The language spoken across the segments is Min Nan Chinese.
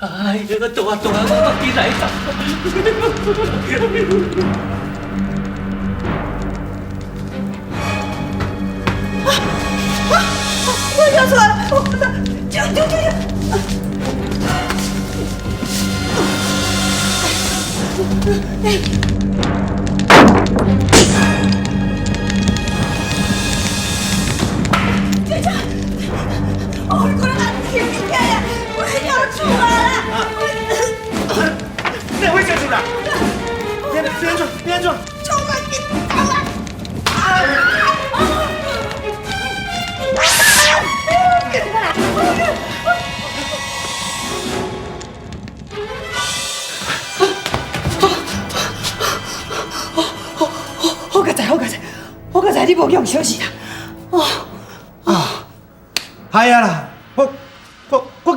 哎呀，倒啊倒啊，我緊來走。啊！我跳出來了！我救救救救！姐姐，我过來停起來，我跳出來了！你會跳出來？別別住，別住！衝啊！緊走啊！好佳哉，好佳哉，好佳哉！你無去予燒死啦！哦，啊，係啊啦，我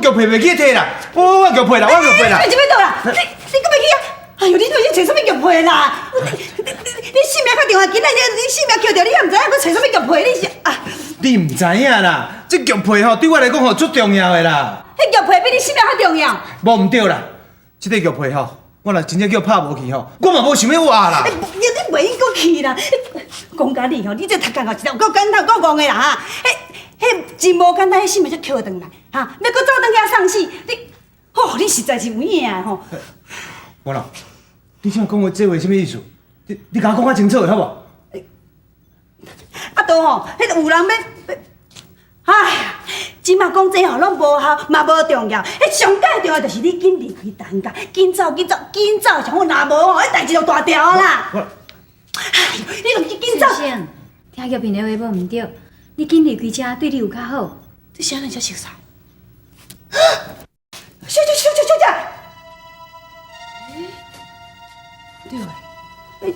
玉皮袂記提啦，我玉皮啦，我玉皮啦。你這欲倒啦？你閣袂去啊？哎喲，你到底揣啥物玉皮啦？你性命較重要，今仔日你性命抾著，你還毋知影閣揣啥物玉皮？你是啊？你毋知影啦，這玉皮吼對我來講吼足重要的啦。彼玉皮比你性命較重要？無毋對啦，這個玉皮吼，我若真正叫拍無去吼，我嘛無想欲活啦。你袂用閣去啦！講甲你吼，你這讀書吼，實在有夠簡單，夠戇的啦哈！彼真無簡單，彼性命才抾轉來，哈！欲閣走轉去遐送死，你，吼，你實在是有影的吼！無啦，你這講話這話啥物意思？你共我講較清楚的好無？啊，都吼，彼有人欲，哎呀，這馬講這吼攏無效，嘛無重要。彼上蓋重要就是你緊離開陳家，緊走緊走緊走，上好若無吼，彼代誌就大條啦。我，哎喲，你著緊走。先生，聽玉萍的話無毋對，你緊離開遮對你有較好。這啥人遮熟似？小姐，小姐，小姐。對，欸，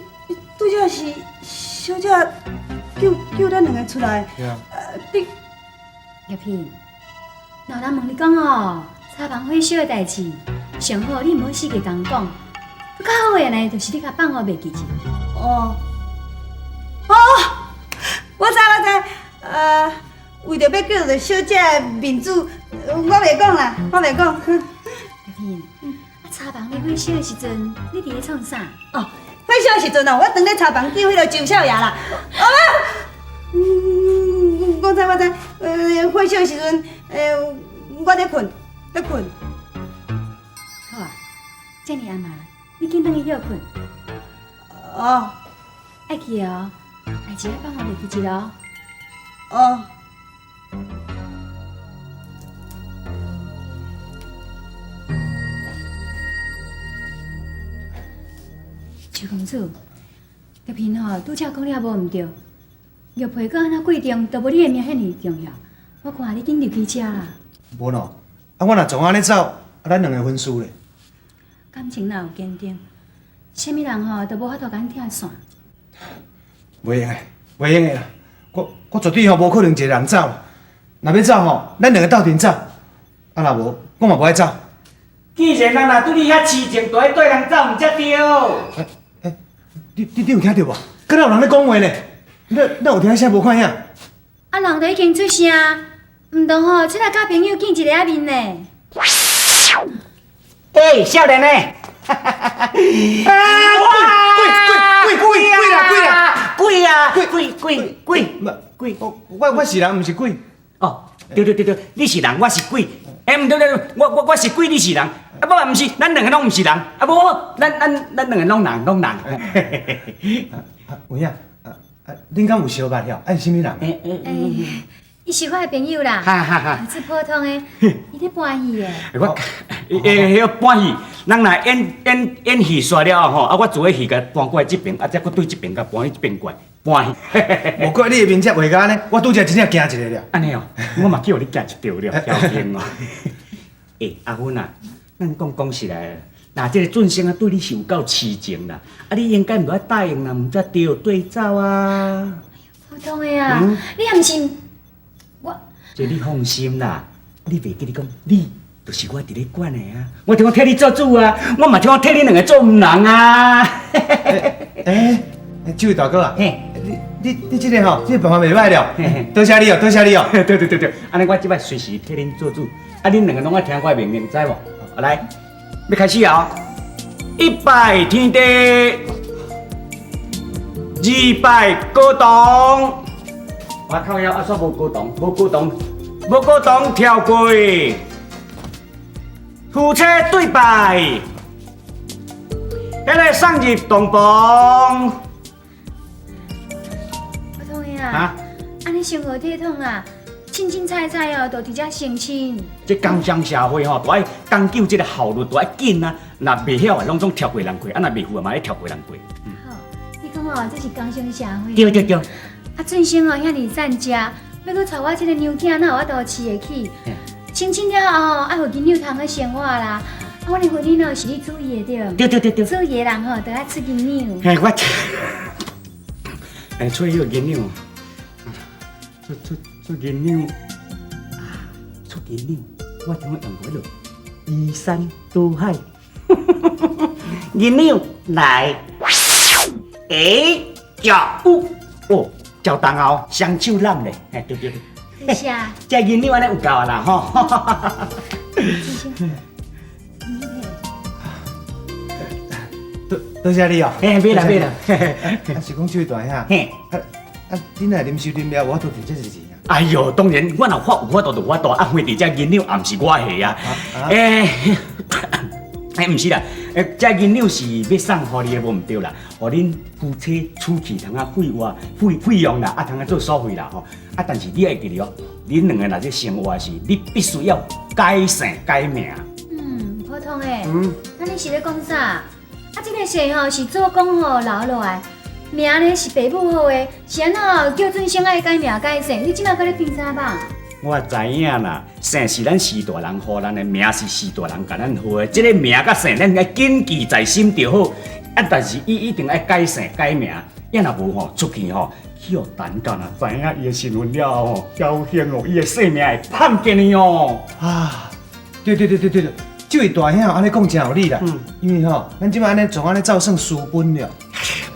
拄才是小姐叫咱兩个出來。對啊。你玉萍，若有人問你講哦，柴房火燒的代誌，上好你毋好四界共講。閣較好的呢，就是你共放予袂記者。哦，哦，我知我知，為著欲叫著小姐的面子，我袂講啦，我袂講。玉萍，啊，柴房咧火燒的時陣，你佇咧創啥？哦，火燒的時陣哦，我當咧柴房救彼个周少爺啦。哦，我知我知，火燒的時陣，我咧睏，咧睏。好啊，遮爾暗啊，你緊轉去歇睏。哦。愛記得哦，代誌愛放予袂記得哦。哦。周公子，玉萍吼拄才講了無毋對，玉皮閣按怎貴重，都無你的命遐爾重要。我看你緊離開遮啦。無喏，啊我若總按呢走，啊咱兩个分輸咧。感情若有堅定，啥物人吼都無法度共咱拆散。袂用的，袂用的啦！我絕對吼無可能一個人走。若欲走吼，咱兩个鬥陣走。啊若無，我嘛無愛走。既然人若對你遐癡情，就愛綴人走，毋才對。欸欸，你有聽著無？敢若有人咧講話呢？你有聽聲無看影？啊，人都已經出聲，毋當吼出來佮朋友見一下面呢。欸，少年的！啊！鬼鬼鬼鬼鬼啦鬼啦鬼啊！鬼鬼鬼鬼鬼！我是人，毋是鬼。哦，對對對對，你是人，我是鬼。欸，毋對對，我是鬼，你是人。啊，無毋是，咱兩个攏毋是人。啊，無，咱兩個攏人，攏人。有影，啊啊，恁敢有相捌了？啊是啥物人？欸欸欸，伊是我的朋友啦。哈哈哈。做普通的，伊咧搬戲的。我，欸，彼个搬戲，人若演戲煞了後吼，啊，我做个戲共搬過來這爿，啊，才閣對這爿共搬去這爿過來搬戲。無怪你的面色畫甲按呢，我拄才真正驚一下了。按呢哦，我嘛叫予你驚一著了，僥倖哦。欸，阿芬啊，咱講講實來，若這个俊生啊對你是有夠癡情啦，啊，你應該毋愛答應啦，毋才對，綴走啊。普通的啊，你也毋是我。這你放心啦，你袂記你講你。就是我佇咧管的啊，我聽講替你做主啊，我嘛聽講替恁兩个做毋人啊。欸，這位大哥啊，你這個吼，這個辦法袂䆀了，多謝你哦，多謝你哦。對對對對，按呢我這擺隨時替恁做主，啊，恁兩个攏愛聽我的命令，知無？來，欲開始啊！一拜天地，二拜高堂。我靠腰，啊，煞無高堂，無高堂，無高堂跳過。夫妻對拜，彼个送入洞房。普通的啊，按呢生何體統啊？凊凊彩彩哦，就佇遮成親。這工商社會吼，都愛講究這个效率，都愛緊啊。若袂曉的，攏總跳過人過；啊，若袂赴的嘛，愛跳過人過。好，你講哦，這是工商社會。對對對。啊，俊生哦，遐爾善食，欲閣娶我這个娘囝，哪有法度飼會起？成親了後，愛予銀兩通去生活啦。啊，阮的婚姻哦，是你主意的對？對對對對。主意的人吼，就愛出銀兩。嘿，我，哎，出彼个銀兩，出出出銀兩，啊，出銀兩，我頂下用過彼落移山倒海，銀兩來，欸，食有，哦，較重哦，雙手攬咧，嘿，對對對。多謝。這銀兩按呢有夠啦吼。多多謝你哦。嘿，免啦免啦。啊，是講這位大兄。嘿。啊啊，你若臨收臨了，有法度提這一錢啊？哎喲，當然，我若發有法度就有法度，啊，反正這銀兩也毋是我的啊。欸，欸，毋是啦，欸，這銀兩是欲送予你的，無毋對啦，予恁夫妻出去通啊費活費費用啦，啊通啊做所費啦吼。啊，但是你愛記得哦，恁兩个若這生活時，你必須要改姓改名。嗯，普通的。嗯。啊，你是咧講啥？啊，這个姓吼是祖公吼留落來，名呢是爸母予的，是按怎叫准生愛改名改姓？你這馬閣咧變啥吧？我知影啦，姓是咱序大人予咱的，名是序大人共咱予的。這个名佮姓，咱愛謹記在心就好。啊，但是伊一定愛改姓改名，要若無吼出去吼，去予陳教若知影伊的身份了後吼，僥倖哦，伊的性命會判見去哦。啊，對對對對對對，這位大兄按呢講誠有理啦。嗯。因為吼，咱這擺按呢從按呢走算私奔了。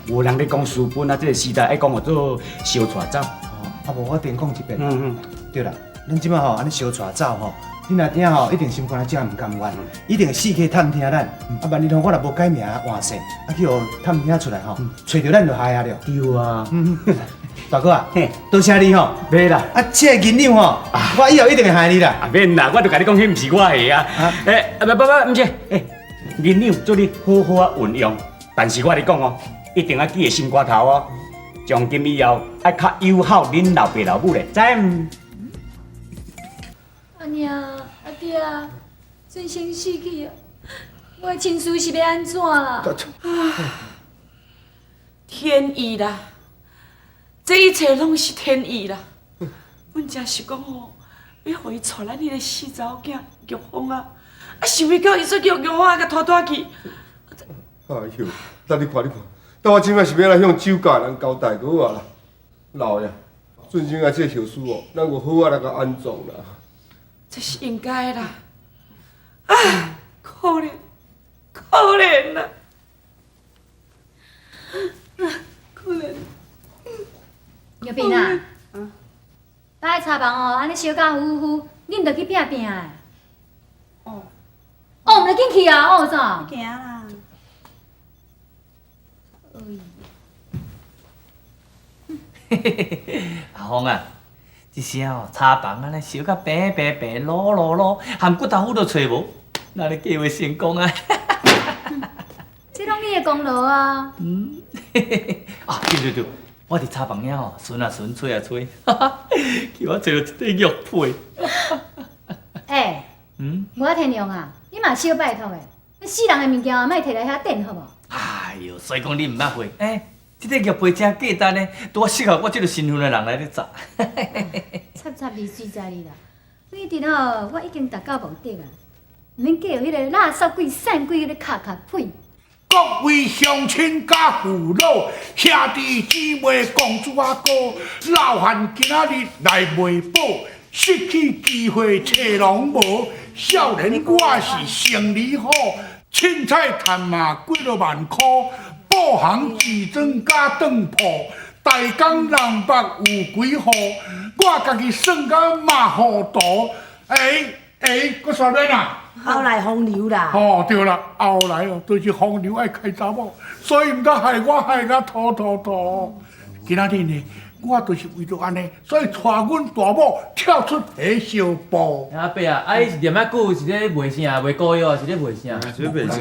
無人咧講私奔啊，這个時代愛講叫做相帶走。哦，啊無我電講一遍。嗯嗯。對啦。咱這擺吼按呢相帶走吼，恁阿囝吼一定心肝內真毋甘願，一定會四處探聽咱。啊，萬一吼我若無改名換姓，啊去予探聽出來吼，揣著咱就害啊了。對啊。大哥啊，多謝你吼。袂啦。啊，這個銀兩吼，我以後一定會還你啦。啊免啦，我就共你講，彼毋是我的啊。欸，啊不不不，毋是，欸，銀兩祝你好好啊運用，但是我共你講哦，一定愛記佇心肝頭哦。從今以後愛較友好恁老爸老母咧，知毋？阿娘、阿爹啊，俊生死去啊，我的親事是欲按怎啦？天意啦，這一切攏是天意啦。阮正是講吼，欲予伊娶咱彼个死查某囝玉鳳啊，啊想袂到伊煞叫玉鳳啊共拖拖去。哎喲，等你看你看，等我這擺是欲來向酒窖的人交代就好啊啦。老爺，俊生啊，這個後事哦，咱有好好來共安葬啦。這是應該啦，啊，可憐，可憐啊，啊，可憐。玉萍啊，擺茶房哦，按呢燒甲呼呼，你毋著去拚拚的？哦，哦，毋著緊去啊，哦啥？行啦。嘿嘿嘿，阿鳳啊。這時哦，柴房按呢燒甲白白白、卤卤卤，含骨頭糊都揣無，哪咧計劃成功啊？這攏你的功勞啊！嗯，嘿嘿嘿，啊對對對，我佇柴房遐吼，巡啊巡，揣啊揣，哈哈，予我揣著一塊玉佩。欸，嗯，無啊天良啊，你嘛小拜託的，你死人的物件莫提來遐展好無？哎喲，所以講你毋捌會，欸。這個玉佩真價值呢，拄仔適合我這个身份的人來咧紮。插插你水在你啦，反正吼，我已經達到目的啊，毋免計較彼个垃圾鬼、散鬼彼个卡卡屁。各位鄉親佮父老，兄弟姊妹、公主阿哥，老漢今仔日來賣寶，失去機會揣攏無。少年我是生理好，凊彩趁嘛幾落萬箍。布行時裝佮當鋪，大江南北有幾戶，我家己算甲嘛糊塗。欸，欸，閣煞免啊？後來風流啦。哦，對啦，後來哦，就是風流愛開查某，所以毋敢害我害甲吐吐吐。今仔日呢，我就是為著按呢，所以帶阮大某跳出彼小步。阿伯啊，啊，你是念遐久是咧賣啥？賣膏藥，是咧賣啥？是咧賣啥？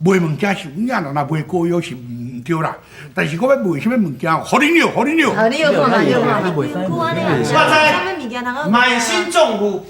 賣物件是有影啦，若賣膏藥是毋對啦。但是我欲賣啥物物件，予恁了，予恁了。好，你有看嘛？你有看嘛？賣啥？我知，滿身重負。